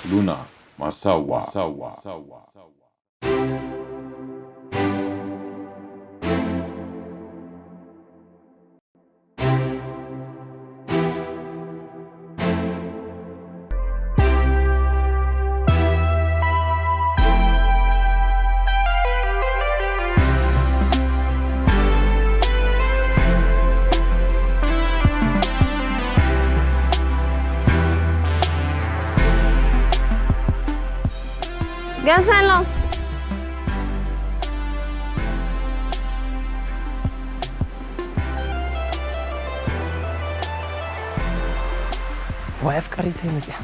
ሉና ማሳዋ። ገንፈሎም። ዋይ ኣፍቃሪተይ መፅያ።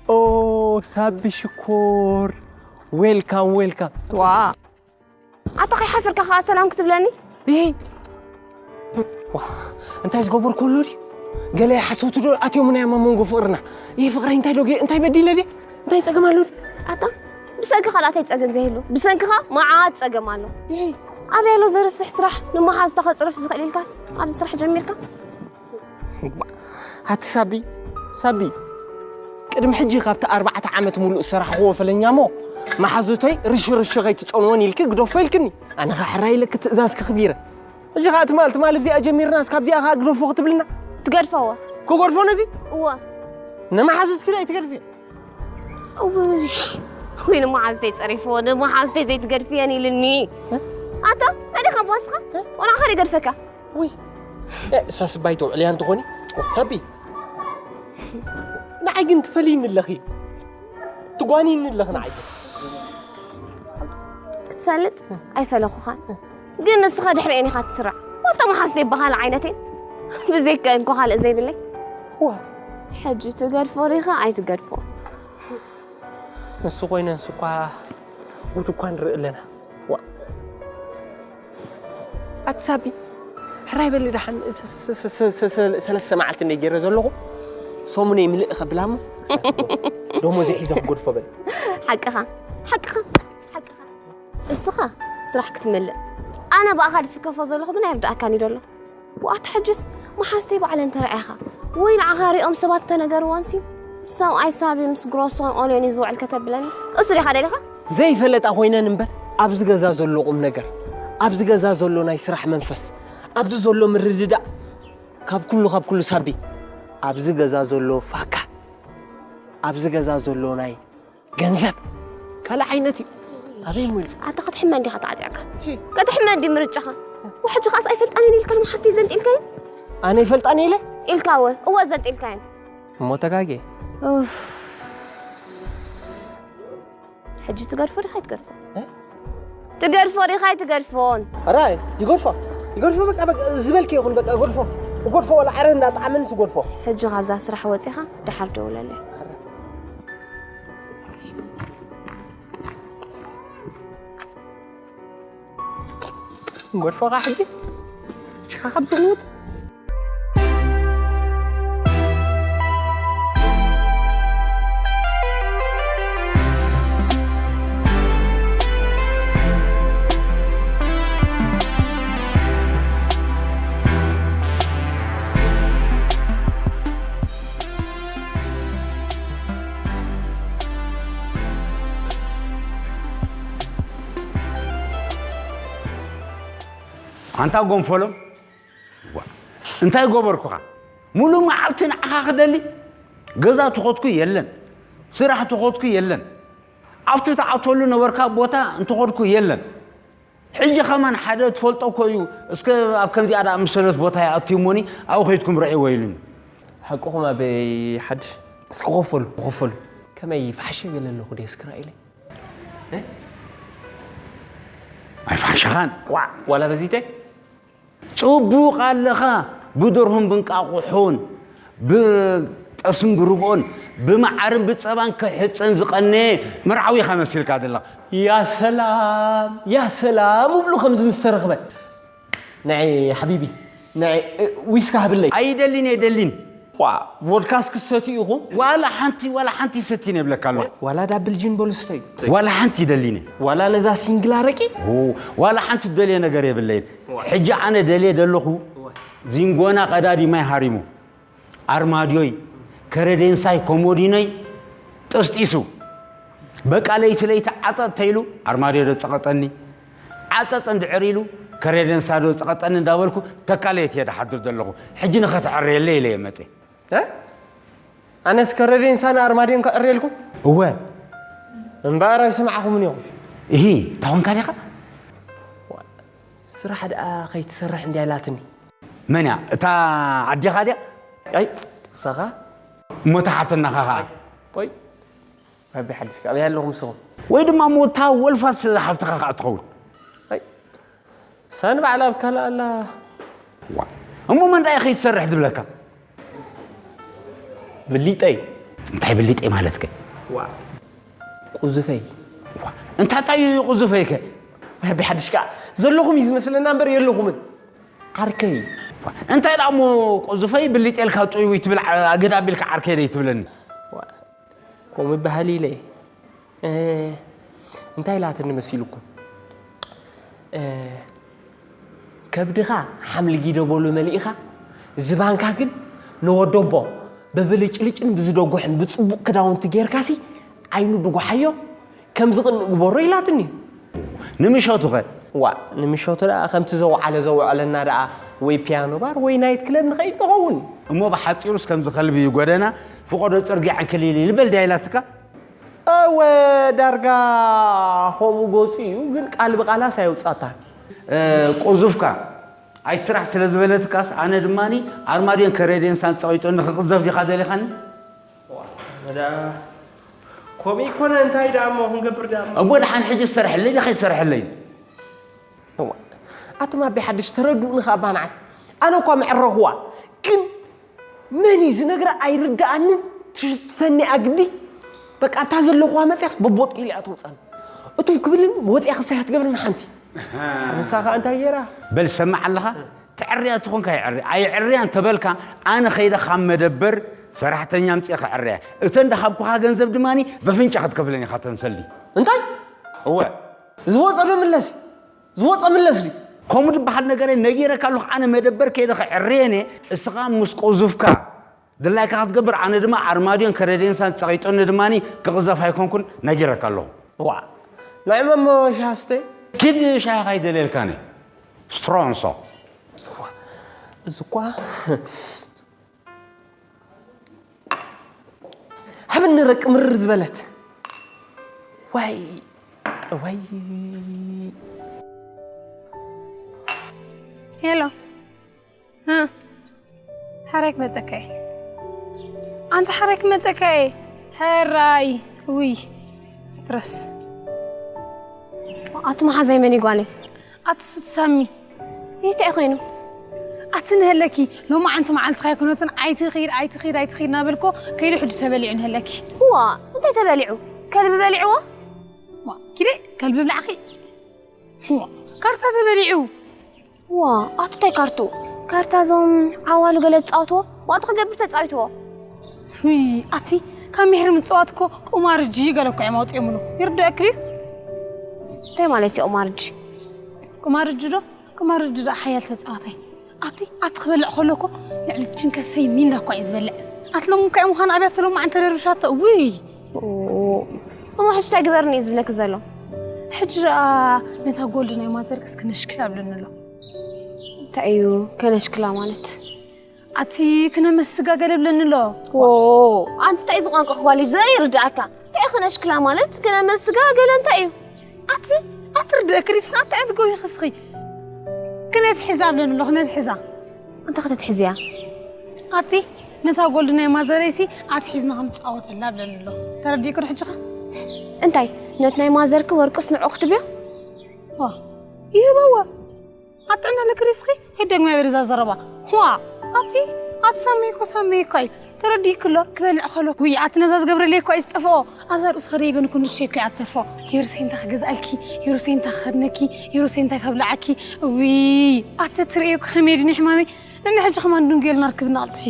ኦ ሳቢ ሽኮር፣ ዌልካም ዌልካም። ዋ ኣታ ከይሓፈርካ ከዓ ሰላም ክትብለኒ? ይሄ ዋ እንታይ ዝገበርኩ ኣሎ ድዩ? ገለ ሓሰውቲ ዶ ኣትዮምና እዮም ኣብ መንጎ ፍቕርና? ይሄ ፍቕረይ እንታይ ዶ ገ- እንታይ በዲለ ድየ? እንታይ ጸገም ኣሎ ድዩ? ኣታ ብሰንክኻ ዳኣ እንታይ ጸገም ዘይህሉ? ብሰንክኻ መዓት ጸገም ኣሎ። ይሄ ኣበይ ኣሎ ዘርስሕ ስራሕ ንመሓዝታ ከጽርፍ ዝኽእል ኢልካስ ኣብዚ ስራሕ ጀሚርካ? ኣቲ ሳቢ ሳቢ ቅድሚ ሕጂ ካብቲ ኣርባዕተ ዓመት ሙሉእ ዝሰራሕኽዎ ፈለኛ እሞ መሓዙተይ ርሹ ርሹ ከይትጨንወን ኢልኪ ግደፎ ኢልክኒ። ኣነ ኸዓ ሕራይ ኢለኪ ትእዛዝ ከኽቢረ። ሕጂ ኸዓ ትማል ትማል እዚኣ ጀሚርናስ ካብዚኣ ኸዓ ግደፎ ክትብልና? ትገድፈዎ። ክገድፎ ነዚ? እወ። ንመሓዙትኪ ዶ ኣይትገድፍዮ? እውይ ወይ ንመሓዙተይ ጸሪፍዎ ንመሓዙተይ ዘይትገድፍየን ኢልኒ። ኣታ ኣደ ካብ ዋስኻ ቆልዓ ኸደ ይገድፈካ። ውይ እሳስ ባይ ተውዕልያ እንትኾኒ ሳቢ ንዓይ ግን ትፈልይኒ ኣለኺ ትጓኒኒ ኣለኺ ንዓይ ክትፈልጥ ኣይፈለኹኻን ግን ንስኻ ድሕሪኤን ኢኻ ትስራዕ ወጣ መሓዝተይ በኻል ዓይነተይ ብዘይከ እንኮ ካልእ ዘይብለይ ዋ ሕጂ ትገድፎ ሪኻ ኣይትገድፎ ንሱ ኮይነ ንሱ እኳ ጉድ እኳ ንርኢ ኣለና ዋ ኣቲ ሳቢ ሕራይ በሊ ደሓን ሰለስተ መዓልቲ እንደ ገይረ ዘለኹ ሰሙነይ ምልእ ከብላ እሞ ደሞዘይ ሒዘ ክጎድፎ በል ሓቅኻ ሓቅኻ ሓቅኻ እስኻ ስራሕ ክትመልእ ኣነ ብኣኻ ዝስከፎ ዘለኹ ግን ኣይርድኣካን እዩ ደሎ ዋኣቲ ሕጅስ መሓዝተይ ባዕለን ተራእያኻ ወይ ንዓኻ ሪኦም ሰባት ተነገርዋንሲ ሰብኣይ ሳቢ ምስ ግሮሶን ኦልዮን እዩ ዝውዕል ከተብለኒ እሱ ዲኻ ደሊኻ ዘይፈለጣ ኮይነን እምበር ኣብዚ ገዛ ዘሎ ቁም ነገር ኣብዚ ገዛ ዘሎ ናይ ስራሕ መንፈስ ኣብዚ ዘሎ ምርድዳእ ካብ ኩሉ ካብ ኩሉ ሳቢ ኣብዚ ገዛ ዘሎ ፋካ ኣብዚ ገዛ ዘሎ ናይ ገንዘብ ካልእ ዓይነት እዩ ኣበይ እሞ ኢልካ ኣታ ክትሕመ እንዲኻ ተዓጢቕካ ክትሕመ እንዲ ምርጫኻ ወሕጂ ኻስ ኣይፈልጣን እየ ኢልካ ንመሓዝተይ ዘንጢልካዮ ኣነ ይፈልጣን ኢለ ኢልካ ወ እወ ዘንጢልካዮ እሞ ተጋግየ ሕጂ ትገድፎ ዲኻ ኣይትገድፎ ትገድፎ ዲኻ ኣይትገድፎን ራይ ይገድፎ ይገድፎ በቃ በቃ ዝበልክ ይኹን በቃ ገድፎ ገድፎ ወላ ዕረ እንዳጣዕመንስ ገድፎ ሕጂ ካብዛ ስራሕ ወፂኻ ደሓር ደውለለይ ንገድፎ ኸዓ ሕጂ ሽኻ ካብ ዝቕውጥ ኣንታ ጎንፈሎም እንታይ ገበርኩኻ? ሙሉእ መዓልቲ ንዓኻ ክደሊ ገዛ ተኸድኩ የለን፣ ስራሕ ተኸድኩ የለን፣ ኣብቲ ተኣተሉ ነበርካ ቦታ እንተኸድኩ የለን። ሕጂ ከማን ሓደ ትፈልጦ እኮ እዩ። እስከ ኣብ ከምዚኣ ደኣ ምሰለት ቦታ ይኣትዩ እሞኒ ኣብኡ ከይድኩም ርዕይዎ ኢሉኒ። ሓቅኹም ኣበይ ሓድሽ እስኪ ኮፈሉ ኮፈሉ ከመይ ፋሕሸ ገለ ኣለኹ ድየ እስኪ ርኣይለይ። ኣይፋሕሸኻን። ዋእ ዋላ በዚተይ ጽቡቕ ኣለኻ ብደርሆን ብንቃቑሖን ብጠስን ብርግኦን ብመዓርን ብጸባን ክሕጸን ዝቐነየ መርዓዊ ኢኻ መሲልካ ዘለኻ። ያ ሰላም ያ ሰላም እብሉ ከምዚ ምስ ተረኽበ ንዒ ሓቢቢ ንዒ ዊስካ ሃብለይ። ኣይደሊን እየ ደሊን ዋ፣ ቮድካስ ክትሰትዩ ኢኹም? ዋላ ሓንቲ፣ ዋላ ሓንቲ ሰቲነ ይብለካ ኣሎ። ዋላ ዳብል ጂን በሉ ስተዩ። ዋላ ሓንቲ ይደሊነ። ዋላ ነዛ ሲንግል ኣረቂ? ኦ፣ ዋላ ሓንቲ ደልየ ነገር የብለይን። ሕጂ ኣነ ደልየ ደለኹ፣ ዚንጎና ቀዳዲ ማይ ሃሪሙ፣ ኣርማድዮይ፣ ከረዴንሳይ፣ ኮሞዲኖይ ጥስጢሱ። በቃ ለይቲ ለይቲ ዓጠጥ ተይሉ ኣርማድዮ ዶ ጸቐጠኒ፣ ዓጠጥ እንድዕር ኢሉ ከረዴንሳ ዶ ጸቐጠኒ እንዳበልኩ ተካ ለይቲ እየ ድሓድር ዘለኹ። ሕጂ ንኸትዕረየለይ ኢለ እየ መጽየ። እ? ኣነስ ከረዴንሳን ኣርማድዮን ከዕርየልኩም? እወ። እምበኣር ኣይሰማዕኹምን ኢኹም። እሂ፣ ታኾንካ ዲኻ? ስራሕ ደኣ ከይትሰርሕ እንድያ ኢላትኒ። መን እያ? እታ ኣዴኻ ድያ? ኣይ፣ ንሳኻ? እሞ እታ ሓትናኻ ኸኣ? ቆይ፣ ኣቢ ሓድሽ ካበይ ኣለኹም ንስኹም? ወይ ድማ እሞ እታ ወልፋስ ሓፍትኻ ኸኣ ትኸውን? ኣይ፣ እሳ ንባዕላ ኣብ ካልእ ኣላ። ዋ፣ እሞ መን ደኣ እዩ ከይትሰርሕ ዝብለካ? ብሊጠይ። እንታይ ብሊጠይ ማለትከ? ዋ፣ ቁዙፈይ። ዋ፣ እንታይ ጣዩ እዩ ቁዙፈይከ? ኣቢ ሓድሽ ከኣ ዘለኹም እዩ ዝመስለና እምበር የለኹምን። ዓርከይ። ዋ፣ እንታይ ደኣ እሞ ቁዙፈይ ብሊጠይ ኢልካ ጥውይ ትብል፣ ዓ-፣ ኣገዳ ኣቢልካ ዓርከይ ደይ ትብለኒ? ዋ፣ ከምኡ ይበሃል ኢለ። እ፣ እንታይ ኢላትኒ መሲልኩም? እ፣ ከብድኻ ሓምሊ ጊደቦሉ መሊእኻ፣ ዝባንካ ግን ነወደቦ ብብልጭልጭን ብዝደጉሕን ብጽቡቕ ክዳውንቲ ጌርካሲ፣ ዓይኑ ድጉሓዮ፣ ከም ዝቕንእ ግበሮ ኢላትኒ። ንምሸቱ ኸ? ዋ፣ ንምሸቱ ደኣ ከምቲ ዘውዓለ ዘውዕለና ደኣ ወይ ፒያኖ ባር ወይ ናይት ክለብ ንኸይድ ንኸውን። እሞ ብሓጺሩስ ከምዚ ከልቢ እዩ ጎደና፣ ፍቖዶ ጽርግያ ዕንክሊል ይልበል ድያ ኢላትካ? እወ፣ ዳርጋ ከምኡ ገጹ እዩ፣ ግን ቃል ብቓላስ ኣየውጻታን። እ፣ ቁዙፍካ፣ ኣይ ስራሕ ስለ ዝበለትካስ፣ ኣነ ድማኒ ኣርማድዮን ከረዴንሳን ጸቒጦኒ ክቕዘፍ ዲኻ ደሊኻኒ? ዋ፣ ደኣ ከምኡ ይኮነ፣ እንታይ ደኣ እሞ ክንገብር ደኣ እሞ? እሞ ደሓን ሕጂ ሰርሐለይ ዲኻ ይሰርሐለይ? እዋ፣ ኣቱም ኣቢ ሓድሽ ተረድኡኒ ኸኣ ባንዓይ። ኣነ እኳ መዕረኹዋ፣ ግን መን እዩ ዝነግራ ኣይርድኣንን። ትሽተኒ ኣግዲ። በቃ፣ እታ ዘለኹዋ መጽያስ በቦጥ ኢለ እያ ተውጻኒ። እቱም ክብልን ወጽያ ክሳይ ትገብርኒ ሓንቲ። ንሳ ኸኣ እንታይ ገይራ? በል ሰማዕ ኣለኻ? ትዕርያ ትኾንካ ይዕሪ። ኣይዕርያ እንተበልካ፣ ኣነ ኸይደ ካብ መደበር ሰራሕተኛ ኣምጽኤ ክዕርያ። እተን ደሃብኩኻ ገንዘብ ድማኒ በፍንጫ ክትከፍለን ኢኻ ተንሰሊ። እንታይ? እወ። ዝወጸ ዶ ምለስ እዩ? ዝወጸ ምለስ ድዩ? ከምኡ ዝበሃል ነገር ነጊረካ ኣለኹ። ኣነ መደበር ከይደ ክዕርየን እየ። እስኻ ምስ ቁዙፍካ ድላይካ ክትገብር፣ ኣነ ድማ ኣርማድዮን ከረዴንሳን ጸቒጦኒ ድማኒ ክቕዘፍ ኣይኮንኩን፣ ነጊረካ ኣለኹ። ዋ፣ ንዕመሞ ሻሃ ስተ። ኪድ ሻሂ ካይደልየልካኒ። ስትሮንሶ። ዋ፣ እዚ እኳ ሃብኒ ረቂ ምርር ዝበለት። ዋይ፣ ዋይ። ሄሎ። እ፣ ሓራይ ክመጸካ እየ። ኣንታ ሓራይ ክመጸካ እየ። ሕራይ። ውይ፣ ስትረስ። ኣቲ መሓዛይ መን እዩ ጓለይ? ኣቲ ሱት ሳሚ። እንታይ ኮይኑ? ኣቲ ንህለኪ፣ ሎማዓንቲ መዓልትኻ ኣይኮነትን፣ ኣይትኺድ፣ ኣይትኺድ፣ ኣይትኺድ እናበልኮ፣ ከይዱ ሕጂ ተበሊዑ ንህለኪ። እዋ፣ እንታይ ተበሊዑ? ከልቢ በሊዕዎ? ዋ፣ ኪደ፣ ከልቢ ብላዕኺ። ዋ፣ ካርታ ተበሊዑ። ዋ፣ ኣቲ እንታይ ካርቱ? ካርታ እዞም ዓዋሉ ገለ ዝጻወትዎ? ዋጥቲ ክገብር ተጻዊትዎ። ውይ፣ ኣቲ ካብ ምሕሪ ምጽዋት እኮ ቁማር እጂ ገለ እኮ እዮም ኣውጺኦምሉ። ይርድኣኪ ድዩ? እንታይ ማለት እዩ ቁማር እጂ? ቁማር እጂ ዶ? ቁማር እጂ ዶ ሓያል ተጻዋታይ? ኣቲ፣ ኣቲ ክበልዕ ከሎ እኮ ልዕሊ ችንከሰይ ሚንዳ እኳ እዩ ዝበልዕ። ኣቲ ሎሚ እኮ እያ ምዃን ኣብያቶ ሎማዓንቲ ተደርብሻቶ። ውይ! ኦ፣ እሞ ሕጂ እንታይ ግበርኒ እዩ ዝብለኪ ዘሎ? ሕጂ ደኣ ነታ ጎልድ ናይ ማዘርክስ ክነሽክላ ብለኒ ኣሎ። እንታይ እዩ ከነሽክላ ማለት? ኣቲ ክነመስጋ ገለ ብለኒ ኣሎ። ዎ፣ ኣንቲ እንታይ እዚ ቋንቋ ጓል ዘይርድኣካ? እንታይ እዩ ከነሽክላ ማለት? ከነመስጋ ገለ እንታይ እዩ? ኣቲ ኣትርድእኪ ዲስኻ? እንታይ ትገብሪ ክስኺ? ክነትሕዛ ብለኒ ኣሎ፣ ክነትሕዛ። ኣንታ ከተትሕዝያ? ኣቲ ነታ ጎልድ ናይ ማዘረይሲ ኣትሒዝና ክንጻወተላ ብለኒ ኣሎ። ተረዲእኪ ዶ ሕጂ ኸ? እንታይ? ነቲ ናይ ማዘርኪ ወርቅስ ንዑ ክትብዮ? ዋ፣ ይህበዋ። ኣጥዕና ለክሪስኺ ኣይደግመ በል እዛ ዘረባ። ህዋ፣ ኣቲ፣ ኣቲ ሳመይ እኮ ሳመይ እኮ እዩ። ተረዲእኪ ኣሎ ክበልዕ ከሎ። ውይ፣ ኣቲ ነዛ ዝገብረለይ እኮ እዩ ዝጠፍኦ። ኣብዛ ርእሱ ከደይበን እኮ ንእሽተይ እኮ እያ ትተርፎ። ዮርሰይ እንታይ ክገዝኣልኪ፣ ዮርሰይ እንታይ ክኸድነኪ፣ ዮርሰይ እንታይ ከብልዓኪ። ውይ፣ ኣቲ ትርእዮ እኮ ከመይ ድንዮ ሕማመይ። ንሕጂ ከማን ድንጉ ኢልና ርክብና ኣልጥፊ።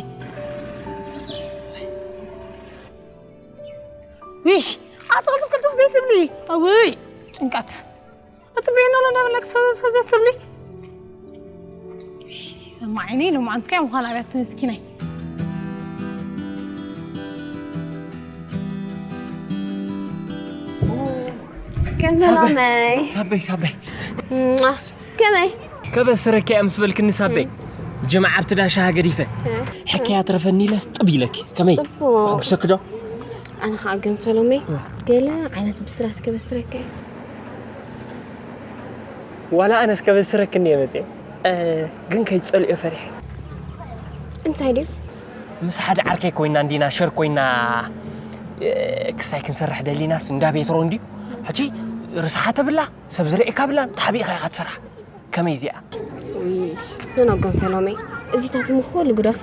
ዊሽ ኣጥቕልፍ ቅልጥፍ ዘይትብሊ። ኣውይ ጭንቀት። እጽበየና ኣሎ እንዳበለክስ ፈዘዝ ፈዘዝ ትብሊ። ዊሽ ሰማዒኒ ሎማዓንትካ ምዃን ኣብያት ምስኪናይ። ከምሰላመይ ሳበይ ሳበይ ከመይ ከበስረኪ እያ ምስ በልክኒ ሳበይ ጅምዓ ኣብቲ ዳሻ ገዲፈ ሕክያ ትረፈኒ ኢለስ ጥብ ኢለኪ ከመይ ጽቡቅ ኣጉሰክዶ ኣነ ከዓ ገንፈሎመይ ገለ ዓይነት ብስራት ከበስረካ እየ ዋላ ኣነስ ከበስረክኒ እየ መፅየ ግን ከይትፀልዮ ፈሪሐ እንታይ ድዩ ምስ ሓደ ዓርከይ ኮይና እንዲና ሸር ኮይና ክሳይ ክንሰርሕ ደሊናስ እንዳ ቤትሮ እንዲ ሕጂ ርስሓ ተብላ ሰብ ዝርእየካ ብላን ተሓቢእካ ኢኻ ትሰርሓ ከመይ እዚኣ ኖኖ ገንፈሎመይ እዚታት ምኹሉ ግደፎ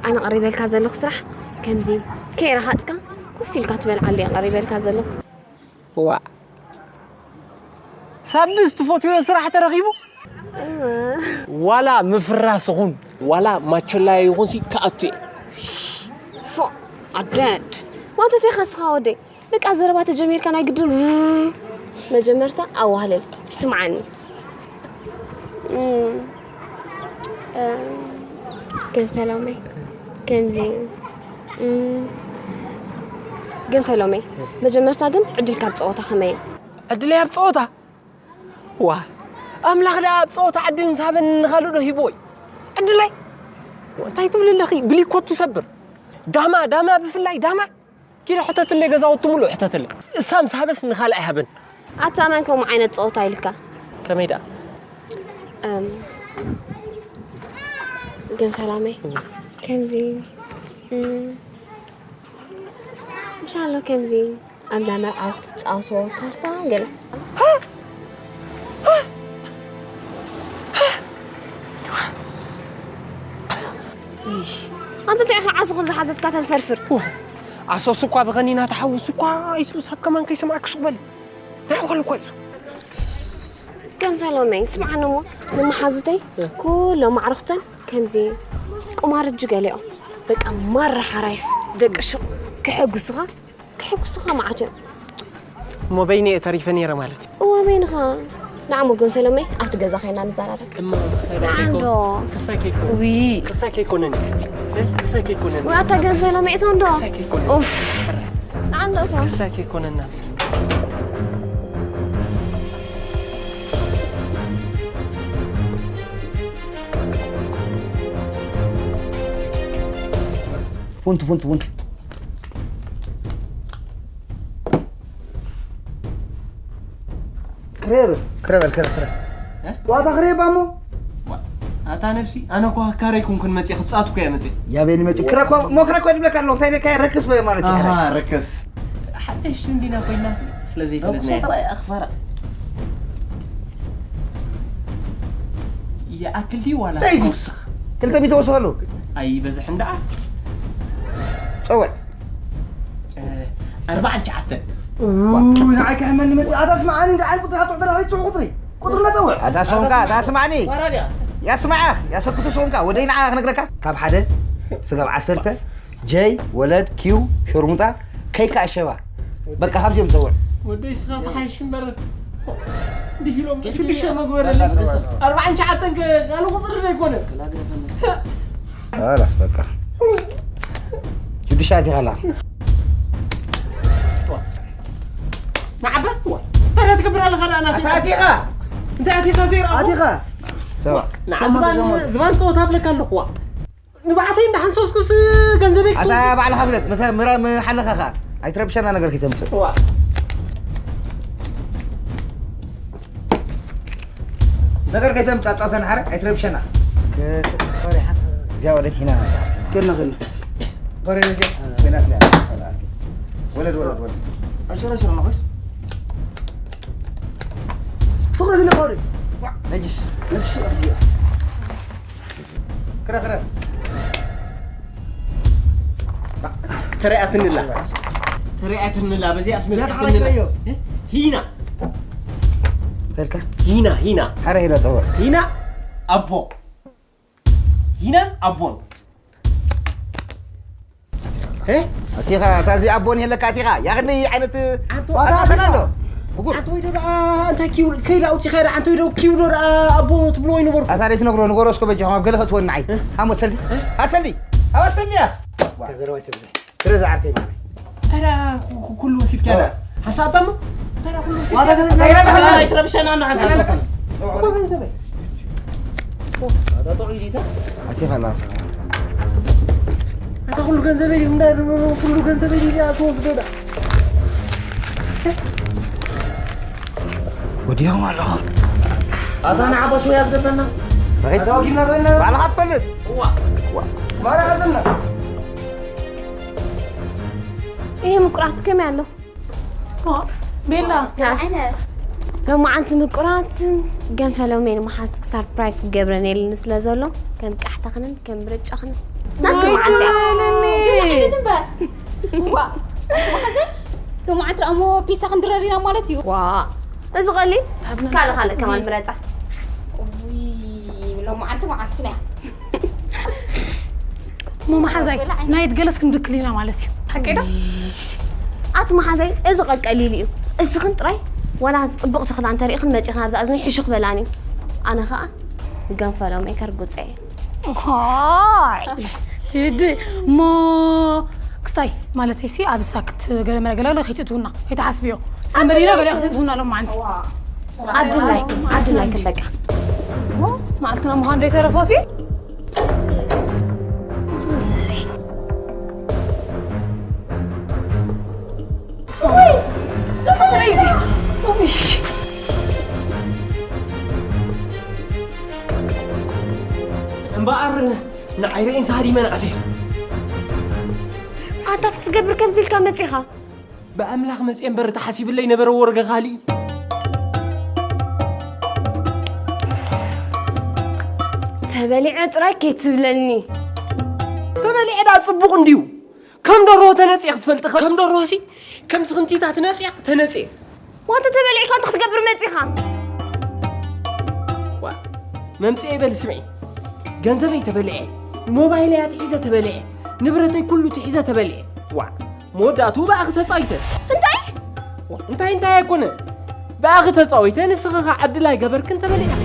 ኣነ ቀሪበልካ ዘለኹ ስራሕ ከምዚ ከይረሃፅካ ኮፍ ኢልካ ትበልዓሉ እየ ቀሪበልካ ዘለኹ ዋ ሳብስ ትፈትዮ ስራሕ ተረኺቡ ዋላ ምፍራስ ኹን ዋላ ማቸላያ ይኹን ሲ ክኣቱ እየ ፎ ኣደድ ዋተት ኢኻ ስኻ ወደይ በቃ ዘረባ ተጀሚርካ ናይ ግድን ሩር መጀመርታ ኣዋህልል ስምዓኒ እም፣ እም፣ ገንፈሎመይ ከምዚ እዩ እም፣ ገንፈሎመይ መጀመርታ ግን ዕድልካ ኣብ ፀወታ ከመይ እዩ ዕድለይ ኣብ ፀወታ ዋ ኣምላኽ ደኣ ኣብ ፀወታ ዕድል ምስ ሃበኒ ንኻልእ ዶ ሂብዎ እዩ ዕድለይ እንታይ ትብል ኣለኺ ብሊኮ ትሰብር ዳማ ዳማ ብፍላይ ዳማ ኪዲ ሕተትለይ ገዛውቲ ሙሉእ ሕተትለይ እሳ ምስ ሃበስ ንኻልእ ኣይሃበን ኣታ መን ከምኡ ዓይነት ፀወታ ኢልካ ከመይ ደኣ እም፣ ገንፈሎመይ ከምዚ እም፣ ምሻሎ ከምዚ ኣብ እንዳ መርዓውቲ ትፃወትዎ ካርታ ገለ ይሽ ኣንተ እንታይ ኢኻ ዓሶ ከም ዝሓዘትካ ተንፈርፍር ዓሶ ስኳ ብኸኒና ተሓውስ እኳ ይስሉስ ኣብ ከማን ከይሰማዕክ ሱቕ በል ናይ ዋል እኳ ይሱ ገንፈሎመይ ስምዓኒ እሞ ንመሓዙተይ ኩሎም ኣዕሩኽተን ከምዚ ቁማር እጅ ገሊኦም በቃ ማራ ሓራይፍ ደቂ ሹቕ ክሕጉሱኻ ክሕጉሱኻ መዓት እዮም እሞ በይነ እየ ተሪፈ ነይረ ማለት እዩ እወ በይንኻ ንዓሞ ገንፈሎመይ ኣብቲ ገዛ ኸይና ንዘራረብ እማ ክሳይ ዶ ንዓንዶ ክሳይ ከይኮነ ውይ ክሳይ ከይኮነኒ ክሳይ ከይኮነኒ ወይ ኣታ ገንፈሎመይ እቶ እንዶ ክሳይ ከይኮነ ኡፍ ንዓንዶ እቶ ክሳይ ከይኮነና ቡንት ቡንት ቡንት ክሬብ ክረበል ክረ ክረ ዋታ ክሬብ ኣሞ ኣታ ነብሲ ኣነ እኮ ሃካረይ ኩንኩን መፅእ ክፃት እኮ እየ መፅእ ያበኒ መፂ ክረ እኮ ሞ ክረ እኮ ድብለካ ኣለዎ እንታይ ኢለካ ረክስ በ ማለት እዩ ኣሃ ረክስ ሓደሽ እንዲና ኮይና ስለ ዘይፈለጥና ጥራይ ኣኽፈራ ይኣክል ድዩ ዋላ እንታይ እዚ? ክውስኽ ክልተ ሚእቲ ወስኸሉ ኣይበዝሕን ደኣ ፀወዕ ኣርባዓን ትሽዓተን ንዓይ ከሕመኒ መፂ ኣታ ስምዓኒ እንዳ ዓል ቁጥሪ ሃፅዕ ደራ ሪፅሑ ቁፅሪ ቁጥሪ መፀውዕ ኣታ ሶንካ ኣታ ስምዓኒ ፋራድያ ያስማዓኽ ያሰክቱ ሶንካ ወደይ ንዓ ክነግረካ ካብ ሓደ ስጋብ ዓሰርተ ጀይ ወለድ ኪው ሸርሙጣ ከይካ ኣሸባ በቃ ካብዚኦም ፀውዕ ወደይ ስኻ ተሓይሽ እምበር እንዲህ ኢሎም ሽዱሽተ መግበረለይ ኣርባዓን ትሽዓተን ካልእ ቁፅሪ ዘይኮነ ላስ በቃ ሽዱሽተ ኣቲኻላ ንዓበ እንታይ ትገብር ኣለኻ ደኣ ናተይ ኣታ ኣቲኻ እንታይ ኣቲኻ ዘይረኣኹ ኣቲኻ ዝባን ዝባን ፀወታ ኣብለካ ኣለኹዋ ንባዕተይ እንዳሓንሰስኩስ ገንዘበይ ኣታ ባዕልኻ ፍለጥ ምተ ምረ ምሓለኻ ኸዓ ኣይትረብሸና ነገር ከይተምፅእ ዋ ነገር ከይተምፅእ ኣፃውተና ሓረ ኣይትረብሸና ፈሪሓ እግዚኣብሔር ሒና ኬድና ኬድና በሬ ዜ ገናት ወለድ ወለድ ወለድ ኣሽራ ሽራ ነኸስ ትኩረት ኢለ ከወደ ነጅስ ነጅስ ክረ ክረ ተሪኣትንላ ተሪኣትንላ በዚኣ ኣስመልክዕትንላ ያትሓረክረዮ ሂና ተልካ ሂና ሂና ሓረ ሂና ፀወር ሂና ኣቦ ሂናን ኣቦን እ? ኣቲኻ፣ እታ እዚ ኣቦ ንሄለካ ኣቲኻ። ያኽኒ ዓይነት ኣቶ ኣታተና ኣሎ። ብጉር። ኣንተ ወይ ዶ ደኣ እንታይ ኪው-፣ ከይዳ ኣውጺኻ ዳ፣ ኣንተ ወይ ዶ ኪው ዶ ደኣ ኣቦ ትብሎ ይነበርኩ። ኣታ ደይ ትነግሮ፣ ንገሮ እስከ በጃኹም፣ ኣብ ገለ ክትወኒ ንዓይ። እ? ሃሞ ሰልዲ። እ? ሃ ሰልዲ። ሃ ሰልዲ እያ። ዋ። ከዘረባ ይተብዛይ። ትረዛ ዓርከይ ማለት። ተራ ኩ-፣ ኩ-፣ ኩሉ ወሲድካ ዳ። እ። ሓሳብ ኣባማ? ተራ ኩሉ ወሲድካ ዋጋ ዳ። ተበላ። ተራ ተበላ። ኣይትረብሸና፣ ንሓሳብ። ተበላ። ኣታ ጥዑይ ዲታ? ኣቲኻ ላ። ኣታ ኩሉ ገንዘበይ ድዩ? እንዳ ኩሉ ገንዘበይ ድዩ? ኣትወስዶ ዳ። ወዲኦም ኣለኹ። ኣታ ንዓቦ ሽወያ ዝገበና? መሬት ኣታ ወጊድና ዝበልና? ባዕልኻ ትፈልጥ? እዋ። እዋ። ማራ ኣዘና። ይሄ ምቁራት ከመይ ኣሎ? ኦ፣ ቤላ። ሎማዓንቲ ምቁራት ገንፈ ሎሜን መሓዝትክ ሳርፕራይዝ ክገብረን የልኒ ስለ ዘሎ፣ ከም ቃሕታኽንን ከም ምርጫኽንን ናትኪ ወይ መዓልቲ እያ። ትበለኒ። ግን ዓይነት እምበር። ዋ፣ መሓዘይ፣ ሎማዓንቲ ደኣ እሞ ፒሳ ክንድረር ኢና ማለት እዩ። ዋ፣ እዚ ቀሊል። ካብና ካልእ ካልእ ከማን ምረጻ። ውይ፣ ሎማዓንቲ መዓልትና እያ። እሞ መሓዛይ፣ ናይት ገለስ ክንድክል ኢና ማለት እዩ። ሓቂ ዶ? ኣቲ መሓዛይ፣ እዚ ቀቀሊል እዩ። እስኽን ጥራይ ዋላ ጽቡቕ ተኽላ እንተሪእኽን መጺኽን ኣብዛ እዝነይ ሕሹኽ በላኒ። ኣነ ኸኣ ንገንፈሎ ሜከር ጉጸ እየ። ሃይ፣ ትዲ፣ እሞ ክስታይ፣ ማለተይሲ ኣብ ሳክት ገለ መለ ገለ ገለ ከይትእትውና፣ ከይትሓስብዮ። ሰንበዲና ገለ ከይትእትውና ሎም መዓንቲ። ኣድላይክን፣ ኣድላይክን በቃ። እሞ መዓልትና ምዃን ዶ ይተረፎሲ? እምበኣር ንዓይ ርእየን ሃዲመን ኣትየ። ኣታ ክትገብር ከምዚ ኢልካ መጺኻ? ብኣምላኽ መጽየ እምበር ተሓሲብለይ ነበረ ወርገ ካልእ እዩ። ተበሊዐ ጥራይ ከይትብለኒ። ተበሊዐ ደኣ ጽቡቕ እንድዩ። ከም ደርሆ ተነጽየ ክትፈልጢ ከ-፣ ከም ደርሆሲ ከምዚ ክንቲታ ትነጽያ ተነጽየ። ዋንተ ተበሊዕካ እንታይ ክትገብር መጺኻ? ዋ፣ መምጽኤ በል ስምዒ። ገንዘበይ ተበሊዐ፣ ሞባይለይ ኣትሒዘ ተበሊዐ፣ ንብረተይ ኩሉ ትሒዘ ተበሊዐ። ዋ፣ መወዳእትኡ ብኣኺ ተጻዊተ። እንታይ? ዋ፣ እንታይ እንታይ ኣይኮነ። ብኣኺ ተጻዊተ፣ ንስኺ ኸኣ ዕድል ኣይገበርክን ተበሊዕኺ።